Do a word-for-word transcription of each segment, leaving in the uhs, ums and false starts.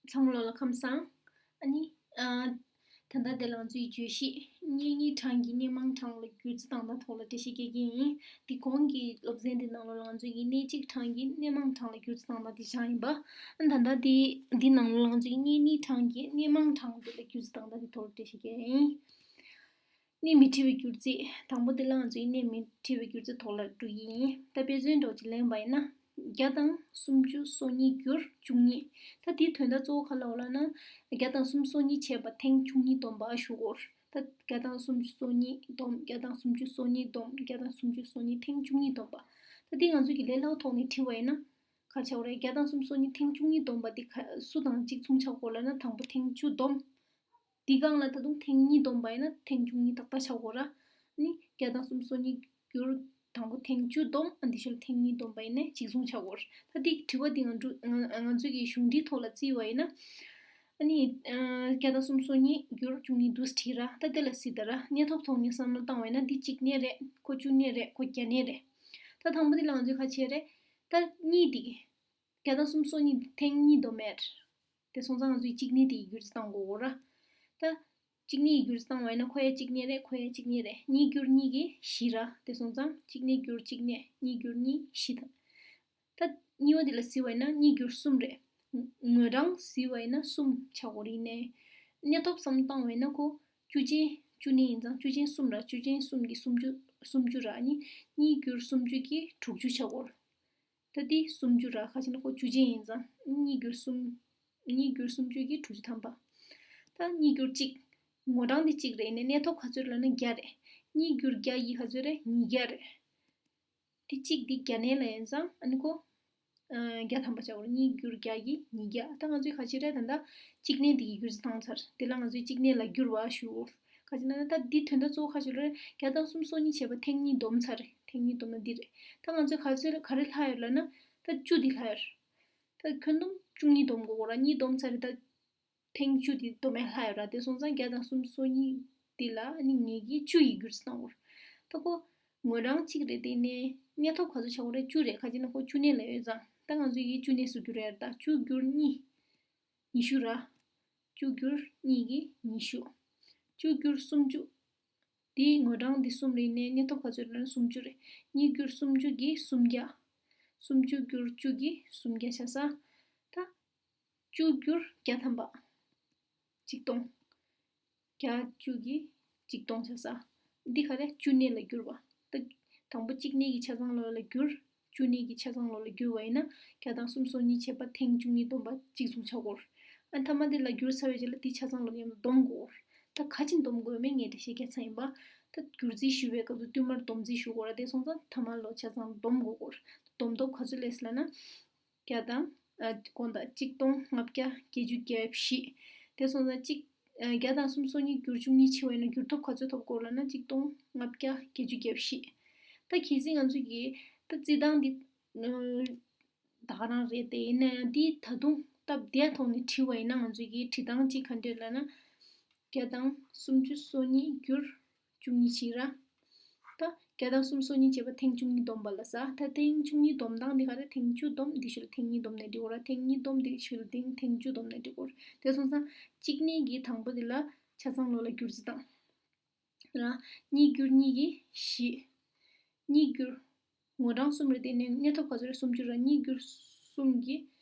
ཚང་མ་ལོ་ལ་ཁམས་བཟང་། ཨ་ནི། ཨ། ད་ལྟ་དེ་ལ་ང་ཚོའི་བརྗོད་གཞི་གཉེན་ཉེ་གྲངས་ཀྱིས་གཉེན་མང་གྲངས་ལ་བསྒྱུར་རྩིས་བཏང་སྟངས་ཐོག་ལ་འགྲེལ་བཤད་རྒྱག་གི་ཡིན། འདི་གོང་གི་སློབ་ཚན་འདི་ནང་ལོགས་ལ་ང་ཚོས་ཀྱི་གནས་གཅིག་གྲངས་ཀྱིས་གནས་མང་གྲངས་ལ་བསྒྱུར་རྩིས་བཏང་སྟངས་འདི་སྦྱངས་ཡིན་པ། ཨ་ནི་ད་ལྟ་འདི་འདི་ནང་ལོགས་ལ་ང་ཚོས་ཀྱི་གཉེན་ཉེ་གྲངས་ཀྱིས་གནས་མང་གྲངས་འདི་ལ་བསྒྱུར་རྩིས་བཏང་སྟངས་འདི་ཐོག་ལ་འགྲེལ་བཤད་རྒྱག་ཡིན། གནས་མི་འཁྲི་བའི་བསྒྱུར་རྩིས། དང་པོ་དེ་ལ་ང་ཚོས་གནས་མི་འཁྲི་བའི་བསྒྱུར་རྩིས་ཐོག་ལ་འགྲོ་གི་ཡིན། ད་དཔེ་མཚོན་འདྲ་བོ་ཅིག་ལེན་པ་ཡིན་ན། བརྒྱ་དང་སུམ་ཅུ་སོ་གཉིས་བསྒྱུར་བཅུ་གཉིས། ད་དེའི་དོན་དག་གཙོ་བོ་ག་ལ་འོ་ལབ་ན། བརྒྱ་དང་སུམ་ཅུ་སོ་གཉིས་བྱས་པ་ཐེངས་བཅུ་གཉིས་བསྡོམས་པ་ཞུ་དགོས། ད་བརྒྱ་དང་སུམ་ཅུ་སོ་གཉིས་བསྡོམས་བརྒྱ་དང་སུམ་ཅུ་སོ་གཉིས་བསྡོམས་བརྒྱ་དང་སུམ་ཅུ་སོ་གཉིས་ཐེངས་བཅུ་གཉིས་བསྡོམས་པ། ད་དེ་ང་ཚོས་ཀྱི་ལས་སླ་བོ་ཐོག་ནས་བྲིས་པ་ཡིན་ན། ག་རེ་ཆགས་ཀྱི་རེད། བརྒྱ་དང་སུམ་ཅུ་སོ་གཉིས་ཐེངས་བཅུ་གཉིས་བསྡོམས་པ་དེ་ག་སུ་དང་གཅིག་མཚུངས་ཆགས་ཀྱི་ཡོད་ལབ་ན། དང་པོ་ཐེངས་བཅུ་བསྡོམས། འདི་སྒང་ལ་ད་དུང་ཐེངས་གཉིས་བསྡོམས་པ་ཡིན་ན་ཐེངས་བཅུ་གཉིས་ཏག་ཏག་ཆགས་ཀྱི་ཡོད་ར། ཨ་ནི་བརྒྱ་དང་སུམ་ཅུ་སོ་གཉིས་བསྒྱུར་དང་པོ་ཐེངས་བཅུ་བསྡོམས། ཨ་འདི་ཕྱིར་ཐེངས་གཉིས་བསྡོམས་པ་ཡིན་ན་གཅིག་མཚུངས་ཆགས་ཀྱི་ཡོད་ར། ད་འདི་དྲི་བ་འདི་ང་འགྲོ་ང་ང་ཚོས་ཀྱི་གཞུང་འབྲེལ་ཐོག་ལ་བརྩིས་པ་ཡིན་ན། ཨ་ནི་ཨ་བརྒྱ་དང་སུམ་ཅུ་སོ་གཉིས་བསྒྱུར་བཅུ་གཉིས་འདུག་སེ་བྲིས་ར། ད་དེ་ལ་གཟིགས་དང་ར། གནས་ཐོབ་ཐོག་ནས་བསམ་བློ་བཏང་བ་ཡིན་ན་འདི་གཅིག་གནས་རེད། ཁོ་བཅུ་གནས་རེད། ཁོ་བརྒྱ་གནས་རེད། ད་དང་པོ་འདི་ལ་ང་ཚོས་ག་རེ་བྱས་རེད། ད་གཉིས་འདི། བརྒྱ་དང་སུམ་ཅུ་སོ་གཉིས་ཐེངས་གཉིས་བསྡོམས་མེད། དེ་སོང་ཙང་ང་ཚོས་གཅིག་གནས་དེ་ཡི་བསྒྱུར་རྩིས་བཏང་དགོས་ར། ད། གཅིག་གནས་ཡི་བསྒྱུར་རྩིས་བཏང་བ་ཡིན་ན་ཁོ་ཡ་གཅིག་གནས་རེད། ཁོ་ཡ་གཅིག་གནས་རེད། གཉིས་བསྒྱུར་གཉིས་ཀྱི་བཞི་ར། དེ་སོང་ཙང་གཅིག་གནས་བསྒྱུར་གཅིག་གནས་གཉིས་བསྒྱུར་གཉིས་བཞི་དང་། ད་གཉིས་པ་དེ་ལ་གཟིགས་པ་ཡིན་ན་གཉིས་བསྒྱུར་གསུམ་རེད། ངོས་གྲངས་གཟིགས་པ་ཡིན་ན་གསུམ་ཆགས་ཀྱི་ཡོད་རེད། ཡིན་ནའི། གནས་ཐོབ་བསམ་བློ་བཏང་བ་ཡིན་ན་ཁོ་བཅུ་ཅན་བཅུ་གནས་ཡིན་ཙང་བཅུ་ཅན་གསུམ་ར། བཅུ་ཅན་གསུམ་གྱི་སུམ་ཅུ་སུམ་ཅུ་ར། ཨ་ནི་གཉིས་བསྒྱུར་སུམ་ཅུ་གི་དྲུག་ཅུ་ཆགས་ཀྱི་ཡོད་རེད། ད་འདི་སུམ་ཅུ་ར། ག་ཅི་ན་ཁོ་བཅུ་ཅན་ཡིན་ཙང་གཉིས་བསྒྱུར་གསུམ། གཉིས་བསྒྱུར་སུམ་ཅུ་གི་དྲུག་ཅུ་ཐམ་པ། ད་གཉིས་བསྒྱུར་གཅིག་ངོས་གྲངས་འདི་གཅིག་རེད། ཡིན་ནའི་གནས་ཐོབ་ག་ཚོད་ལབ་ན་བརྒྱ་རེད། གཉིས་བསྒྱུར་བརྒྱ་ཡི་ག་ཚོད་རེད། ཉིས་བརྒྱ་རེད། འདི་གཅིག་འདི་བརྒྱ་གནས་ལ་ཡིན་ཙང་ཨ་ནི་ཁོ། ཨ་བརྒྱ་ཐམ་པ་ཆགས་པ་རེད། གཉིས་བསྒྱུར་བརྒྱ་ཡི་ཉིས་བརྒྱ། ད་ང་ཚོས་ག་ཅི་རེད། ད་ལྟ་གཅིག་གནས་འདི་ཡི་བསྒྱུར་རྩིས་བཏང་ཚར། དེ་ལ་ང་ཚོས་གཅིག་གནས་ལ་བསྒྱུར་བ་ཞུ། ག་ཅི་ན་ད་འདི་དོན་དག་གཙོ་བོ་ག་ཅི་རེད། བརྒྱ་དང་སུམ་ཅུ་སོ་གཉིས་བྱས་པ་ཐེངས་གཉིས་བསྡོམས་ཚར་རེད། ཐེངས་གཉིས་བསྡོམས་ན་འདི་རེད། ད་ང་ཚོས་ག་ཚོད་ག་རེ་ལྷག་ཡོད་ལབ་ན། ད་བཅུ་འདི་ལྷག་ཡོད། ད་ཁྱོན་བསྡོམས་བཅུ་གཉིས་བསྡོམ་དགོས་ར། གཉིས་བསྡོམས་ཚར་རེད། ད་ཐེངས་བཅུ་འདི་བསྡོམས་ཡ་ལྷག་ཡོད་ར། དེ་སོང་ཙང་བརྒྱ་དང་སུམ་ཅུ་སོ་གཉིས་འདི་ལ་ཨ་ནི་ངེད་ཀྱིས་བཅུ་ཡི་བསྒྱུར་རྩིས་བཏང་དགོས་ར། ད་ཁོ་ངོས་གྲངས་གཅིག་རེད། དེ་ནས་གནས་ཐོབ་ག་ཚོད་ཆགས་ཀྱི་རེད། བཅུ་རེད། ག་ཅི་ན་ཁོ་བཅུ་གནས་ལ་ཡོད་ཙང་། ད་ང་ཚོས་ཡི་བཅུ་གནས་སུ་བསྒྱུར་ཡ་རེད། ད་བཅུ་བསྒྱུར་གཉིས། ཉི་ཤུ་ར། བཅུ་བསྒྱུར་གཉིས་ཀྱི་ཉི་ཤུ། བཅུ་བསྒྱུར་སུམ་ཅུ། དེའི་ངོས་གྲངས་འདི་གསུམ་རེད། ཡིན་ནའི་གནས་ཐོབ་ག་ཚོད་རེད་ན་སུམ་ཅུ་རེད། གཉིས་བསྒྱུར་སུམ་ཅུ་གི་སུམ་བརྒྱ། སུམ་ཅུ་བསྒྱུར་བཅུ་གི་སུམ་བརྒྱ་ཆགས་ས། ད། བཅུ་བསྒྱུར་བརྒྱ་ཐམ་པ། ཆིག་སྟོང་། བརྒྱ་བཅུ་གི་ཆིག་སྟོང་ཆགས་ས། འདི་ག་རེ། བཅུ་གནས་ལ་བསྒྱུར་བ། ད། དང་པོ་གཅིག་གནས་ཀྱི་ཆ་ཚང་ལོ་ལ་བསྒྱུར། བཅུ་གནས་ཀྱི་ཆ་ཚང་ལོ་ལ་བསྒྱུར་བ་ཡིན་ན་བརྒྱ་དང་སུམ་ཅུ་སོ་གཉིས་བྱས་པ་ཐེངས་བཅུ་གཉིས་བསྡོམས་པ་གཅིག་མཚུངས་ཆགས་ཀྱི་ཡོད་རེད། ཨ་མཐའ་མ་དེ་ལ་བསྒྱུར་ཚར་བའི་རྗེས་ལ་དེའི་ཆ་ཚང་ལོ་མཉམ་དུ་བསྡོམས་དགོས་ཀྱི་ཡོད་རེད། ད་ག་ཅི་བསྡོམས་དགོས་མིན་ངས་འགྲེལ་བཤད་རྒྱག་ཚར་ཡིན་པ། ད་བསྒྱུར་རྩིས་ཞུ་བའི་སྐབས་སུ་བསྟུད་མར་བསྡོམས་རྩིས་ཞུ་དགོས་ར། དེ་སོང་ཙང་མཐའ་མ་ལོ་ཆ་ཚང་བསྡོམས་དགོས་ཀྱི་ཡོད་རེད། བསྡོམས་ཐོབ་ག་ཚོད་སླེབས་ལབ་ན། བརྒྱ་དང་། ཨ། དགོངས་དག་ཆིག་སྟོང་ལྔ་བརྒྱ་བརྒྱད་ཅུ་གྱ་བཞི། དེ་སོང་ཙང་གཅིག་ཨ། བརྒྱ་དང་སུམ་ཅུ་སོ་གཉིས་བསྒྱུར་བཅུ་གཉིས་བྱས་པ་ཡིན་ན་བསྒྱུར་ཐོབ་ག་ཚོད་ཐོབ་དགོས་ལབ་ན་ཆིག་སྟོང་ལྔ་བརྒྱ་བརྒྱད་ཅུ་གྱ་བཞི། ད་གལ་སྲིད་ང་ཚོ་གིས་ད་རྩིས་སྟངས་འདི། ཨ། ད་ག་རང་རེད་དེ། ཡིན་ན་ཡང་འདི་ད་དུང་སྟབས་བདེ་ཐོག་ནས་བྲིས་པ་ཡིན་ན་ང་ཚོ་གིས་བྲིས་སྟངས་གཅིག་ག་འདྲས་ལབ་ན། བརྒྱ་དང་སུམ་ཅུ་སོ་གཉིས་བསྒྱུར་བཅུ་གཉིས་བྱས་ར། ད་བརྒྱ་དང་སུམ་ཅུ་སོ་གཉིས་བྱས་པ་ཐེངས་བཅུ་གཉིས་བསྡོམས་པ་ལབ་ས། ད་ཐེངས་བཅུ་གཉིས་བསྡོམས་སྟངས་འདི་ག་རེ། ཐེངས་བཅུ་བསྡོམས་འདི་ཕྱིར་ཐེངས་གཉིས་བསྡོམས་ནས་འགྲིག་གོ་ར། ཐེངས་གཉིས་བསྡོམས་འདི་ཕྱིར་ཐེངས་ཐེངས་བཅུ་བསྡོམས་ནས་འགྲིག་གོ། དེ་སོང་ཙང་གཅིག་གནས་ཀྱི་དང་པོ་འདི་ལ་ཆ་ཚང་ལོ་ལ་བསྒྱུར་རྩིས་བཏང་། ར། གཉིས་བསྒྱུར་གཉིས་ཀྱི་བཞི། གཉིས་བསྒྱུར། ངོས་གྲངས་གསུམ་རེད། དེ་ནས་གནས་ཐོབ་ག་ཚོད་རེད། སུམ་ཅུ་ར། གཉིས་བསྒྱུར་གསུམ་གྱི་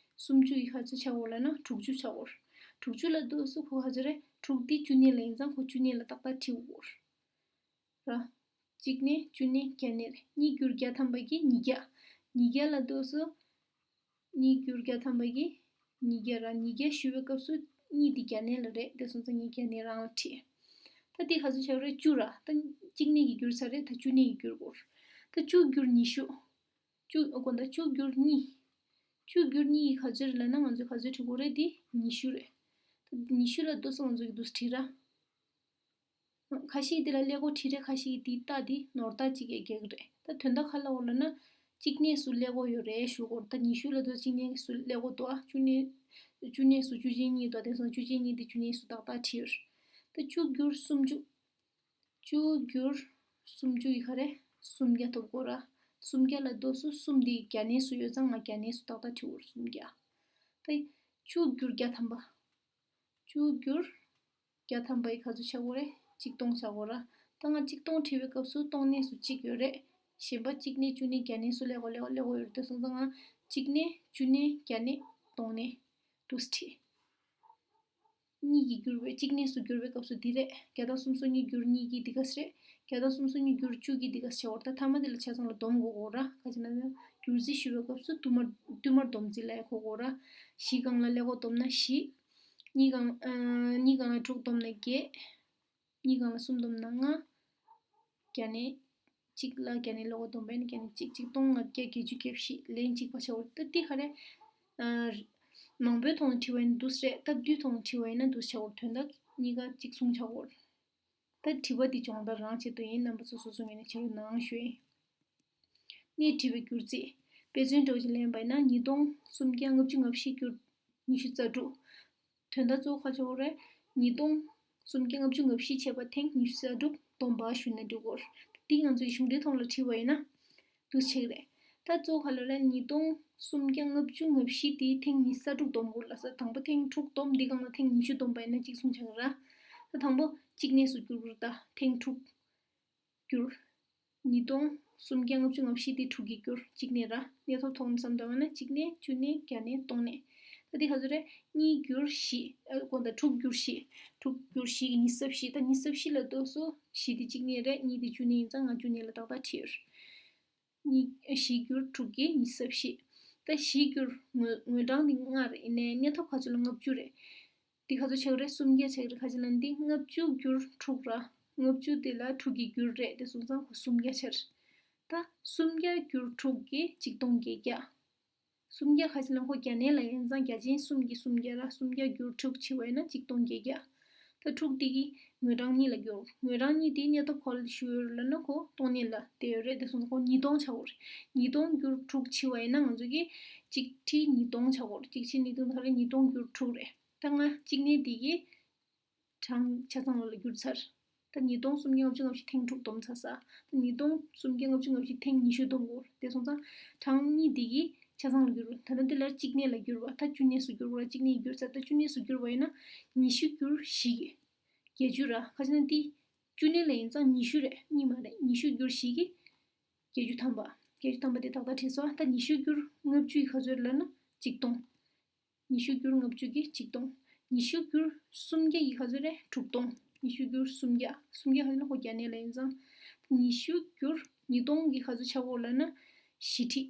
སུམ་ཅུ་ཡི་ག་ཚོད་ཆགས་ཡོད་ལབ་ན་དྲུག་ཅུ་ཆགས་ཡོད། དྲུག་ཅུ་ལ་ལྡོག་སུ་ཁོ་ག་ཚོད་རེད། དྲུག་འདི་བཅུ་གནས་ལ་ཡིན་ཙང་ཁོ་བཅུ་གནས་ལ་ཏག་ཏག་བྲིས་དགོས་ར། གཅིག་གནས་བཅུ་གནས་བརྒྱ་གནས་རེད། གཉིས་བསྒྱུར་བརྒྱ་ཐམ་པ་གི་ཉིས་བརྒྱ། ཉིས་བརྒྱ་ལ་ལྡོག་སུ། གཉིས་བསྒྱུར་བརྒྱ་ཐམ་པ་གི་ཉིས་བརྒྱ་ར། ཉིས་བརྒྱ་ཞུ་བའི་སྐབས་སུ་གཉིས་འདི་བརྒྱ་གནས་ལ་རེད། དེ་སོང་ཙང་ངས་བརྒྱ་གནས་རང་ལ་བྲིས། ད་འདི་ག་ཚོད་ཆགས་རེད། བཅུ་ར། ད་གཅིག་གནས་ཀྱི་བསྒྱུར་ཚར་རེད། ད་བཅུ་གནས་ཀྱི་བསྒྱུར་དགོས། ད་བཅུ་བསྒྱུར་ཉི་ཤུ། བཅུ། ཨ། དགོངས་དག་བཅུ་བསྒྱུར་གཉིས། བཅུ་བསྒྱུར་གཉིས་ཡི་ག་ཚོད་རེད་ལབ་ན་ང་ཚོས་ག་ཚོད་བྲིས་དགོས་རེད། འདི་ཉི་ཤུ་རེད། ད་ཉི་ཤུ་ལ་ལྡོག་སུ་ང་ཚོས་ཀྱི་འདུག་བྲིས་ར། ཁ་ཤས་འདི་ལ་ཀླད་ཀོར་བྲིས་རེད། ཁ་ཤས་འདི་རྟགས་འདི་ནོར་རྟགས་གཅིག་གིས་རྒྱག་གི་རེད། ད་དོན་དག་ག་ལ་འོ་ལབ་ན། གཅིག་གནས་སུ་ཀླད་ཀོར་ཡོད་རེད་ཞུ་དགོས། ད་ཉི་ཤུ་ལ་ལྡོག་གཅིག་གནས་སུ་ཀླད་ཀོར་འདུག་ཨ། བཅུ་གནས། བཅུ་གནས་སུ་བཅུ་ཅན་གཉིས་འདུག་དེ་སོང་བཅུ་ཅན་གཉིས་འདི་བཅུ་གནས་སུ་ཏག་ཏག་བྲིས་ཡོད། ད་བཅུ་བསྒྱུར་སུམ་ཅུ། བཅུ་བསྒྱུར་སུམ་ཅུ་ཡི་ག་རེ། སུམ་བརྒྱ་ཐོབ་དགོས་ར། སུམ་བརྒྱ་ལ་ལྡོག་སུ་གསུམ་འདི་བརྒྱ་གནས་སུ་ཡོད་ཙང་ང་བརྒྱ་གནས་སུ་ཏག་ཏག་བྲིས་ཡོད། སུམ་བརྒྱ། ད་བཅུ་བསྒྱུར་བརྒྱ་ཐམ་པ། བཅུ་བསྒྱུར་བརྒྱ་ཐམ་པ་ཡི་ག་ཚོད་ཆགས་ཀྱི་ཡོད་རེད། ཆིག་སྟོང་ཆགས་ཀྱི་ཡོད་ར། ད་ང་ཆིག་སྟོང་བྲིས་པའི་སྐབས་སུ་སྟོང་གནས་སུ་གཅིག་ཡོད་རེད། གཞན་པ་གཅིག་གནས་བཅུ་གནས་བརྒྱ་གནས་སུ་ཀློག་གོ་ཀློག་གོ་ཀློག་གོ་ཡོད་རེད། དེ་སོང་ཙང་ང་གཅིག་གནས་བཅུ་གནས་བརྒྱ་གནས་སྟོང་གནས་དུ་བྲིས། གཉིས་ཀྱིས་བསྒྱུར་བའི་གཅིག་གནས་སུ་བསྒྱུར་བའི་སྐབས་སུ་འདི་རེད། བརྒྱ་དང་སུམ་ཅུ་སོ་གཉིས་བསྒྱུར་གཉིས་ཀྱིས་འདི་ག་ཚོད་རེད། བརྒྱ་དང་སུམ་ཅུ་སོ་གཉིས་བསྒྱུར་བཅུ་གིས་འདི་ག་ཚོད་ཆགས་ཀྱི་ཡོད་རེད། ད་མཐའ་མ་དེ་ལ་ཆ་ཚང་ལ་སྡོམ་དགོས་ཀྱི་ཡོད་ར། ག་ཅི་ན་བསྒྱུར་རྩིས་ཞུ་བའི་སྐབས་སུ་བསྟུད་མར་བསྟུད་མར་སྡོམ་རྩིས་ལ་ཡ་གོ་དགོས་ར། བཞི་སྒང་ལ་ཀློག་གོ་སྡོམ་ན་བཞི། གཉིས་སྒང་ཨ་གཉིས་སྒང་ལ་དྲུག་སྡོམ་ན་བརྒྱད། གཉིས་སྒང་ལ་གསུམ་སྡོམ་ན་ལྔ། བརྒྱ་གནས་གཅིག་ལ་བརྒྱ་གནས་ཀློག་གོ་སྡོམ་པས་ན་བརྒྱ་གནས་གཅིག་གཅིག་སྟོང་ལྔ་བརྒྱ་བརྒྱད་ཅུ་གྱ་བཞི་ལན་གཅིག་པ་ཆགས་ཀྱི་ཡོད་རེད། ད་འདི་ག་རེ། ཨ་མང་པོའི་ཐོག་ནས་བྲིས་པ་ཡིན་ན་འདུག་སེ་རེད། སྟབས་བདེའི་ཐོག་ནས་བྲིས་པ་ཡིན་ན་འདུག་སེ་ཆགས་ཀྱི་ཡོད་རེད། དོན་དག་གཉིས་ཀ་གཅིག་མཚུངས་ཆགས་ཀྱི་ཡོད་རེད། ད་དྲི་བ་འདི་སྦྱོང་བརྡར་རང་ཆེད་དུ་ཡིན། རྣམ་པ་ཚོ་སོ་སོ་ངོས་ནས་བྱེད་རོགས་གནང་ཞུ་ཡིན། གནས་བྲིས་པའི་བསྒྱུར་རྩིས། དཔེ་མཚོན་འདྲ་བོ་ཅིག་ལེན་པ་ཡིན་ན་ཉིས་སྟོང་སུམ་བརྒྱ་ལྔ་བཅུ་ང་བཞི་བསྒྱུར་ཉི་ཤུ་རྩ་དྲུག་དོན་དག་གཙོ་བོ་ག་རེ་ཆགས་ཀྱི་ཡོད་རེད། ཉིས་སྟོང་སུམ་བརྒྱ་ལྔ་བཅུ་ང་བཞི་ཕྱེ་བ་ཐེངས་ཉི་ཤུ་རྩ་དྲུག་སྡོམ་པ་ཞུས་ན་འགྲིག་གི་ཡོད་རེད། འདི་ང་ཚོའི་གཞུང་འབྲེལ་ཐོག་ལ་བྲིས་པ་ཡིན་ན་འདུག་སེ་ཆགས་ཀྱི་རེད། ད་གཙོ་བོ་ག་རེ་རེད། ཉིས་སྟོང་སུམ་བརྒྱ་ལྔ་བཅུ་ང་བཞི་དེ་ཐེངས་ཉི་ཤུ་རྩ་དྲུག་སྡོམ་དགོས་ལབ་ས། དང་པོ་ཐེངས་དྲུག་སྡོམ། འདི་སྒང་ལ་ཐེངས་ཉི་ཤུ་སྡོམ་པ་ཡིན་ན་གཅིག་མཚུངས་ཆགས་ཀྱི་རེད། ད་དང་པོ་གཅིག་གནས་སུ་བསྒྱུར་དགོས་རེད། ད་ཐེངས་དྲུག་བསྒྱུར། ཉིས་སྟོང་སུམ་བརྒྱ་ལྔ་བཅུ་ང་བཞི་དེ་དྲུག་གིས་བསྒྱུར། གཅིག་གནས་ར། གནས་ཐོབ་ཐོག་ནས་བསམ་བཏང་བ་ན་གཅིག་གནས་བཅུ་གནས་བརྒྱ་གནས་སྟོང་གནས། ད་དེ་ག་ཚོད་རེད། གཉིས་བསྒྱུར་བཞི། ཨ་དགོངས་དག་དྲུག་བསྒྱུར་བཞི། དྲུག་བསྒྱུར་བཞི་གིས་ཉི་ཤུ་རྩ་བཞི། ད་ཉི་ཤུ་རྩ་བཞི་ལབ་དུས་སུ་བཞི་དེ་གཅིག་གནས་རེད། གཉིས་དེ་བཅུ་གནས་ཡིན་ཙང་ང་བཅུ་གནས་ལ་ཏག་ཏག་བྲིས་ཡོད། གཉིས་བཞི་བསྒྱུར་དྲུག་གིས་ཉི་ཤུ་རྩ་བཞི། ད་བཞི་བསྒྱུར་ངོས་ངོས་གྲངས་འདི་ལྔ་རེད། ཡིན་ནའི་གནས་ཐོབ་ག་ཚོད་ལ། ལྔ་བཅུ་རེད། འདི་ག་ཚོད་ཆགས་ཀྱི་རེད། སུམ་བརྒྱ་ཆགས་ཀྱི་རེད། ག་ཅི་ལབ་ན་འདི་ལྔ་བཅུ་བསྒྱུར་དྲུག་ར། ལྔ་བཅུ་དེ་ལ་དྲུག་གིས་བསྒྱུར་རེད། དེ་སོང་ཙང་ཁོ་སུམ་བརྒྱ་ཆགས། ད་སུམ་བརྒྱ་བསྒྱུར་དྲུག་གིས་ཆིག་སྟོང་བརྒྱད་བརྒྱ། སུམ་བརྒྱ་ག་ཅི་ལབ་ན་ཁོ་བརྒྱ་གནས་ལ་ཡིན་ཙང་བརྒྱ་ཆེན་གསུམ་གྱིས་སུམ་བརྒྱ་ར། སུམ་བརྒྱ་བསྒྱུར་དྲུག་བྱས་པ་ཡིན་ན་ཆིག་སྟོང་བརྒྱད་བརྒྱ། ད་དྲུག་དེ་གིས་ངོས་གྲངས་གཉིས་ལ་བསྒྱུར། ངོས་གྲངས་གཉིས་དེ་གནས་ཐོབ་ག་ལ་ཞུགས་ཡོད་རེད་ལབ་ན་ཁོ་སྟོང་གནས་ལ་བསྡད་ཡོད་རེད། དེ་སོང་ཙང་ཁོ་ཉིས་སྟོང་ཆགས་ཡོད་རེད། ཉིས་སྟོང་བསྒྱུར་དྲུག་བྱས་པ་ཡིན་ན་ང་ཚོ་གི་གཅིག་ཁྲི་ཉིས་སྟོང་ཆགས་ཡོད་རེད། གཅིག་ཁྲི་ཉིས་སྟོང་ད་ག་རེ་ཉིས་སྟོང་བསྒྱུར་དྲུག་རེད། ད་ང་གཅིག་གནས་དེ་གི་གྲངས་ཆ་ཚང་ལོ་ལ་བསྒྱུར་ཚར། ད་ཉིས་སྟོང་སུམ་བརྒྱ་ལྔ་བཅུ་ང་བཞི་ཐེངས་དྲུག་སྡོམ་ཚར་ས། ད་ཉིས་སྟོང་སུམ་བརྒྱ་ལྔ་བཅུ་ང་བཞི་ཐེངས་ཉི་ཤུ་སྡོམ་དགོས། དེ་སོང་ཙང་གྲངས་གཉིས་དེ་གི་ཆ་ཚང་ལ་བསྒྱུར་བ། ད་ནི་དེ་ལ་གཅིག་གནས་ལ་བསྒྱུར་བ། ད་བཅུ་གནས་སུ་བསྒྱུར་བ། གཅིག་གནས་བསྒྱུར་ཚར། ད་བཅུ་གནས་སུ་བསྒྱུར་བ་ཡིན་ན་ཉི་ཤུ་བསྒྱུར་བཞི་གི་བརྒྱད་ཅུ་ར། ག་ཅི་ན་དེ་བཅུ་གནས་ལ་ཡིན་ཙང་ཉི་ཤུ་རེད། གཉིས་མ་རེད། ཉི་ཤུ་བསྒྱུར་བཞི་གི་བརྒྱད་ཅུ་ཐམ་པ། བརྒྱད་ཅུ་ཐམ་པ་དེ་ཏག་ཏག་བྲིས་སོང་། ད་ཉི་ཤུ་བསྒྱུར་ལྔ་བཅུ་ཡི་ག་ཚོད་ལབ་ན་ཆིག་སྟོང་། ཉི་ཤུ་བསྒྱུར་ལྔ་བཅུ་གིས་ཆིག་སྟོང་། ཉི་ཤུ་བསྒྱུར་སུམ་བརྒྱ་ཡི་ག་ཚོད་རེད། དྲུག་སྟོང་། ཉི་ཤུ་བསྒྱུར་སུམ་བརྒྱ། སུམ་བརྒྱ་ག་ཚོད་ན་ཁོ་བརྒྱ་གནས་ལ་ཡིན་ཙང་། ཉི་ཤུ་བསྒྱུར་ཉིས་སྟོང་གིས་ག་ཚོད་ཆགས་ཀྱི་ཡོད་ལབ་ན་བཞི་ཁྲི།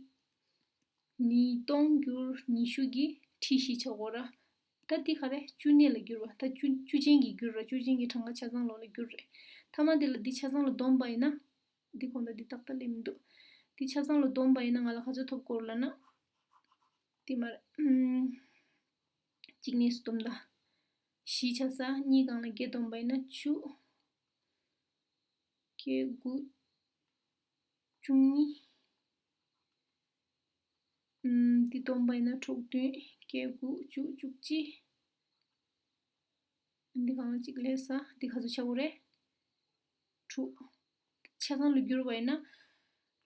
ཉིས་སྟོང་བསྒྱུར་ཉི་ཤུ་གིས་ཁྲི་བཞི་ཆགས་ཀྱི་ཡོད་ར། ད་འདི་ག་རེ་བཅུ་གནས་ལ་བསྒྱུར་བ། ད་བཅུ་བཅུ་ཅན་གྱིས་བསྒྱུར་ར། བཅུ་ཅན་གྱི་གྲངས་ཀ་ཆ་ཚང་ལོ་ལ་བསྒྱུར་རེད། མཐའ་མ་དེ་ལ་འདི་ཆ་ཚང་ལ་བསྡོམས་པ་ཡིན་ན། འདི་གོང་ད་འདི་ཏག་ཏག་སླེབས་མི་འདུག་འདི་ཆ་ཚང་ལ་བསྡོམས་པ་ཡིན་ན་ང་ལ་ག་ཚོད་ཐོབ་ཀྱི་ཡོད་ལབ་ན། འདི་མར་ཨུམ། གཅིག་གནས་སུ་བསྡོམས་ད། བཞི་ཆགས་ས། གཉིས་སྒང་ལ་བརྒྱད་བསྡོམས་པ་ཡིན་ན་བཅུ། བརྒྱད་དགུ་བཅུ་གཉིས། ཨུམ། འདི་བསྡོམས་པ་ཡིན་ན་དྲུག་བདུན་བརྒྱད་དགུ་བཅུ་བཅུ་གཅིག་འདི་སྒང་ལ་གཅིག་སླེབས་ས། འདི་ག་ཚོད་ཆགས་ཀྱི་ཡོད་རེད། དྲུག་ཆ་ཚང་ལ་བསྒྱུར་བ་ཡིན་ན།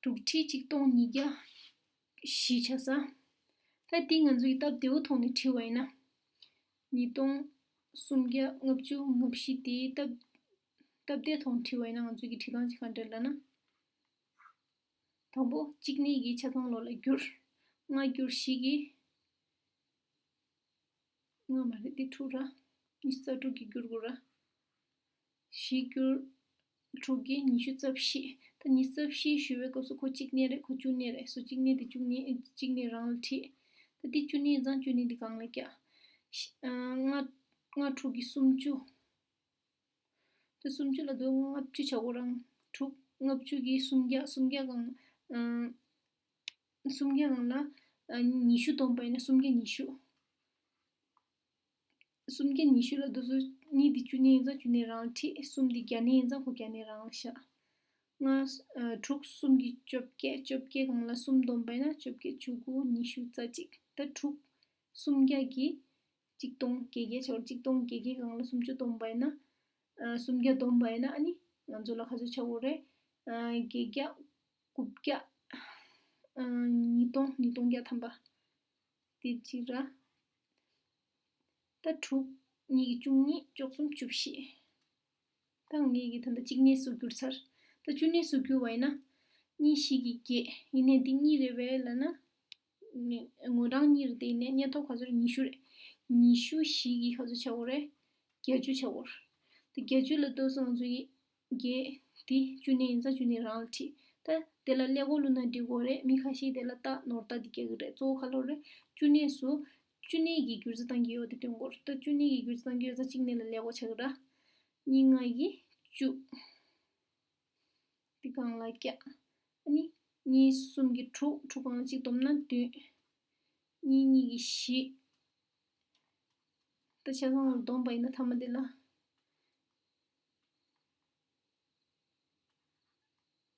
དྲུག་ཁྲི་ཆིག་སྟོང་ཉིས་བརྒྱ་བཞི་ཆགས་ས། ད་འདི་ང་ཚོ་གི་སྟབས་བདེ་བོ་ཐོག་ནས་བྲིས་པ་ཡིན་ན། ཉིས་སྟོང་སུམ་བརྒྱ་ལྔ་བཅུ་ང་བཞི་དེའི་སྟབས་སྟབས་བདེ་ཐོག་ནས་བྲིས་པ་ཡིན་ན་ང་ཚོ་གི་བྲིས་སྟངས་ཅིག་ག་འདྲ་ལབ་ན། དང་པོ་གཅིག་གནས་ཀྱི་ཆ་ཚང་ལོ་ལ་བསྒྱུར། ལྔ་བསྒྱུར་བཞི་གི་ལྔ་མ་རེད། འདི་དྲུག་ར། ཉི་ཤུ་རྩ་དྲུག་གིས་བསྒྱུར་དགོས་ར། བཞི་བསྒྱུར་དྲུག་གིས་ཉི་ཤུ་རྩ་བཞི། ད་ཉི་ཤུ་རྩ་བཞི་ཞུ་བའི་སྐབས་སུ་ཁོ་གཅིག་གནས་རེད། ཁོ་བཅུ་གནས་རེད། སོ་གཅིག་གནས་དེ་བཅུ་གནས་གཅིག་གནས་རང་ལ་ཁྲིད། ད་འདི་བཅུ་གནས་ཡིན་ཙང་བཅུ་གནས་འདི་སྒང་ལ་བཀྱག་ཨ། ལྔ་ལྔ་དྲུག་གིས་སུམ་ཅུ། ད་སུམ་ཅུ་ལབ་དུས་ལྔ་བཅུ་ཆགས་ཀྱི་ཡོད་ར། དྲུག་ལྔ་བཅུ་གིས་སུམ་བརྒྱ། སུམ་བརྒྱ་སྒང་ཨ། སུམ་བརྒྱ་སྒང་ལ་ཨ། ཉི་ཤུ་བསྡོམས་པ་ཡིན་ན་སུམ་བརྒྱ་ཉི་ཤུ། སུམ་བརྒྱ་ཉི་ཤུ་ལབ་དུས་སུ་གཉིས་འདི་བཅུ་གནས་ཡིན་ཙང་བཅུ་གནས་རང་ལ་ཁྲིད། གསུམ་འདི་བརྒྱ་གནས་ཡིན་ཙང་ཁོ་བརྒྱ་གནས་རང་ལ་བཞག་ལྔ་ཨ། དྲུག་གསུམ་གྱིས་བཅོ་བརྒྱད། བཅོ་བརྒྱད་སྒང་ལ་གསུམ་བསྡོམས་པ་ཡིན་ན་བཅོ་བརྒྱད་བཅུ་དགུ་ཉི་ཤུ་རྩ་གཅིག་ད་དྲུག་སུམ་བརྒྱ་གིས་ཆིག་སྟོང་བརྒྱད་བརྒྱ་ཆགས། ཆིག་སྟོང་བརྒྱད་བརྒྱ་སྒང་ལ་སུམ་ཅུ་བསྡོམས་པ་ཡིན་ན། ཨ། སུམ་བརྒྱ་བསྡོམས་པ་ཡིན་ན་ཨ་ནི་ང་ཚོ་ལ་ག་ཚོད་ཆགས་ཀྱི་ཡོད་རེད། ཨ། བརྒྱད་བརྒྱ། དགུ་བརྒྱ། ཨ། ཉིས་སྟོང་། ཉིས་སྟོང་བརྒྱ་ཐམ་པ། དེ་གཅིག་ར། ད་དྲུག་གཉིས་ཀྱི་བཅུ་གཉིས། བཅུ་གསུམ་བཅུ་བཞི། ད་ངེད་ཀྱིས་ད་ལྟ་གཅིག་གནས་སུ་བསྒྱུར་ཚར། ད་བཅུ་གནས་སུ་བསྒྱུར་བ་ཡིན་ན། གཉིས་བཞི་གིས་བརྒྱད། ཡིན་ནའི་འདི་གཉིས་རེད་པས་ལབ་ན། ནི་ངོ་གྲངས་གཉིས་རེད་དེ། ཡིན་ནའི་སྙད་ཐོག་ག་ཚོད་རེད། ཉི་ཤུ་རེད། ཉི་ཤུ་བཞི་གིས་ག་ཚོད་ཆགས་ཀྱི་རེད། བརྒྱད་ཅུ་ཆགས་ཀྱི་རེད། དེ་བརྒྱད་ཅུ་ལ་ལྟོས་སོང་ང་ཚོ་ཡི་བརྒྱད་དེ་བཅུ་གནས་ཡིན་ཙང་བཅུ་གནས་རང་ལ་བྲིས། ད་དེ་ལ་ཀླད་ཀོར་བླུགས་ན་འགྲིག་གི་རེད། མི་ཁ་ཤས་དེ་ལ་རྟགས་ནོར་རྟགས་དེ་རྒྱག་གི་རེད། གཙོ་བོ་ག་ལོར་རེད། བཅུ་གནས་སུ་བཅུ་གནས་ཀྱི་བསྒྱུར་རྩ་བཏང་གི་ཡོད་དེ་སྟོན་གྱི་ཡོད་རེད། ད་བཅུ་གནས་ཀྱི་བསྒྱུར་རྩ་བཏང་གི་ཡོད་ཙང་གཅིག་གནས་ལ་ཀླད་ཀོར་ཆགས་ཀྱི་རེད། གཉིས་ལྔ་གིས་བཅུ། འདི་སྒང་ལ་བརྒྱ། ཨ་ནི་གཉིས་གསུམ་གྱིས་དྲུག་དྲུག་སྒང་ལ་གཅིག་བསྡོམས་ན་བདུན། གཉིས་གཉིས་ཀྱིས་བཞི། ད་ཆ་ཚང་ལ་བསྡོམས་པ་ཡིན་ན་མཐའ་མ་འདི་ལ།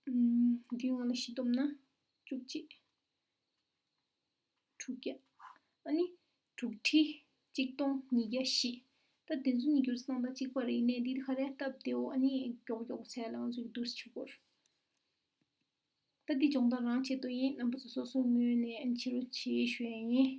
ཨུམ། བདུན་སྒང་ལ་བཞི་བསྡོམས་ན་བཅུ་གཅིག་དྲུག་བརྒྱ། ཨ་ནི་དྲུག་ཁྲི་གཅིག་སྟོང་ཉིས་བརྒྱ་བཞི། ད་དེ་ཚོ་གཉིས་བསྒྱུར་རྩ་བཏང་སྟངས་གཅིག་པ་རེད། ཡིན་ནའི་འདི་ག་རེ་སྟབས་བདེ་བོ། ཨ་ནི་མགྱོགས་མགྱོགས་བྱས་ལ་ང་ཚོ་ཡི་འདུག་སེ་བྱེད་དགོས་རེད། ད་འདི་སྦྱོང་བརྡར་རང་ཆེད་དུ་ཡིན། རྣམ་པ་ཚོ་སོ་སོའི་ངོས་ནས་ཨ་ནི་ཕྱི་རུ་བྱེད་ཞུ་ཡ་ཡིན།